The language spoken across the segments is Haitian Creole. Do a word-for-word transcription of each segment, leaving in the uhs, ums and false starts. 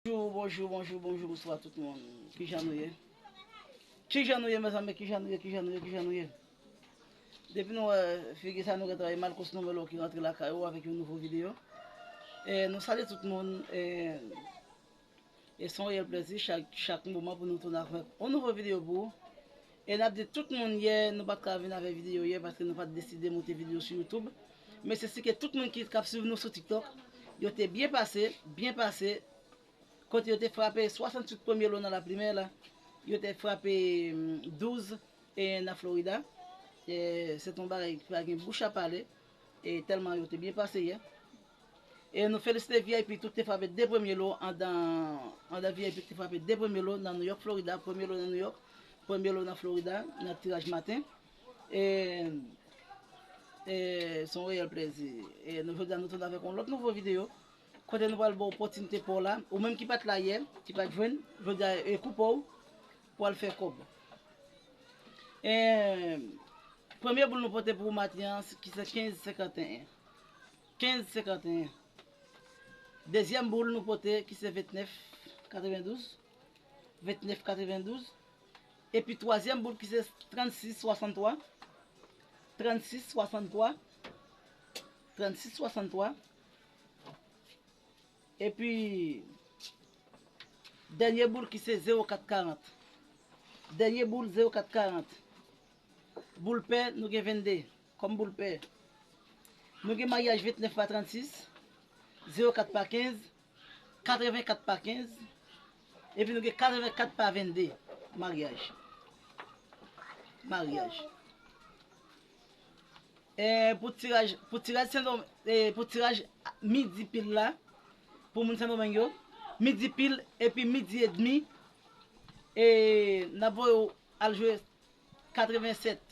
Bonjou, bonjou, bonjou, bonjou, bonswa tout moun. Kijan nou ye? Kijan nou ye, mezanmi? Kijan nou ye? Kijan nou ye? Kijan nou ye? Depi nou wè figi sa nou gentan wè Malcos Numelo ki rantre lakay ou avèk yon nouvo videyo. E nou salye tout moun. E, e se yon reyèl plèzi chak, chak moman pou nou tounen avèk yon nouvo videyo pou ou. E n ap di tout moun yè, nou pa t ka vin avèk videyo yè paske nou pa t deside monte videyo sou YouTube. Men se si ke tout moun ki t ap swiv nou sou TikTok, yo te byen pase, byen pase. Kote yo te frape swasanntuit premye lo nan lapli, men la, yo te frape, mm, douz, e, nan Florida. E, se t yon bagay ki pa gen bouch a pale. E tèlman yo te byen pase yè. E nou felisite V I P, tout te frape de premye lo andan, andan V I P te frape de premye lo nan New York, Florida, premye lo nan New York, premye lo nan Florida, nan tiraj maten. E, e se yon reyèl plèzi. E nou jodi a nou tounen avèk yon lòt nouvo videyo. Kote nou pral ba w opòtinite pa w la, ou menm ki pa t la yè, ki pa t jwenn, jodi a e kou pa w pou al fè kòb. E, premye boul nou pote pou ou maten an, ki se kenz senkanteyen. Kenz senkanteyen. Dezyèm boul nou pote ki se ventnèf katrevendouz. Ventnèf katrevendouz. Epi twazyèm boul ki se trannsis swasanntwa. Trannsis swasanntwa. Trannsis swasanntwa. Epi dènye boul ki se zewo kat karant. Dènye boul zewo kat karant. Boul pè, nou gen vennde kòm boul pè. Nou gen maryaj ventnèf pa trannsis, zewo kat pa kenz, katrevenkat pa kenz, epi nou gen katrevenkat pa vennde. Maryaj. Maryaj. E, pou tiraj, pou tiraj Sendomeng, e, pou tiraj midi pil la, pou moun Sendomeng yo, midi pil epi midi edmi, e, n ap voye w al jwe katrevensèt,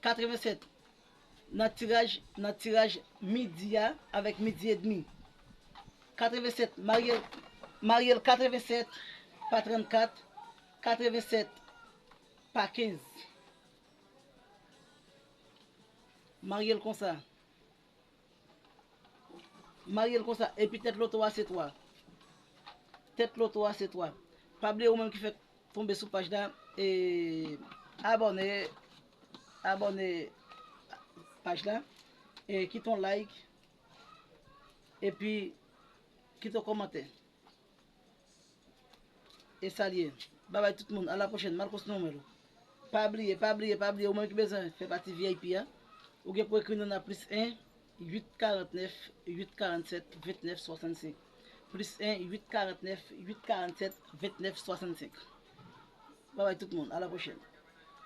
katrevensèt, nan tiraj, nan tiraj midi a avèk midi edmi. Katrevensèt, marye l, marye l katrevensèt pa trannkat, katrevensèt pa kenz. Marye l konsa. Marye l konsa. Epi tèt loto a se twa. Tèt loto a se twa. Pa bliye ou menm ki fèk tonbe sou paj la, e, abòne, abòne paj la, e, kite yon like, epi kite yon kòmantè. E salye. Babay tout moun. A la pwochèn. Malcos Numelo. Pa bliye, pa bliye, pa bliye. Ou menm ki bezwen fè pati V I P a, ou gen pou ekri nou nan plis en, uit karantnèf, uit karannsèt, ventnèf swasannsenk. Plis en, uit karantnèf, uit karannsèt, ventnèf swasannsenk. Babay tout moun. A la pwochèn.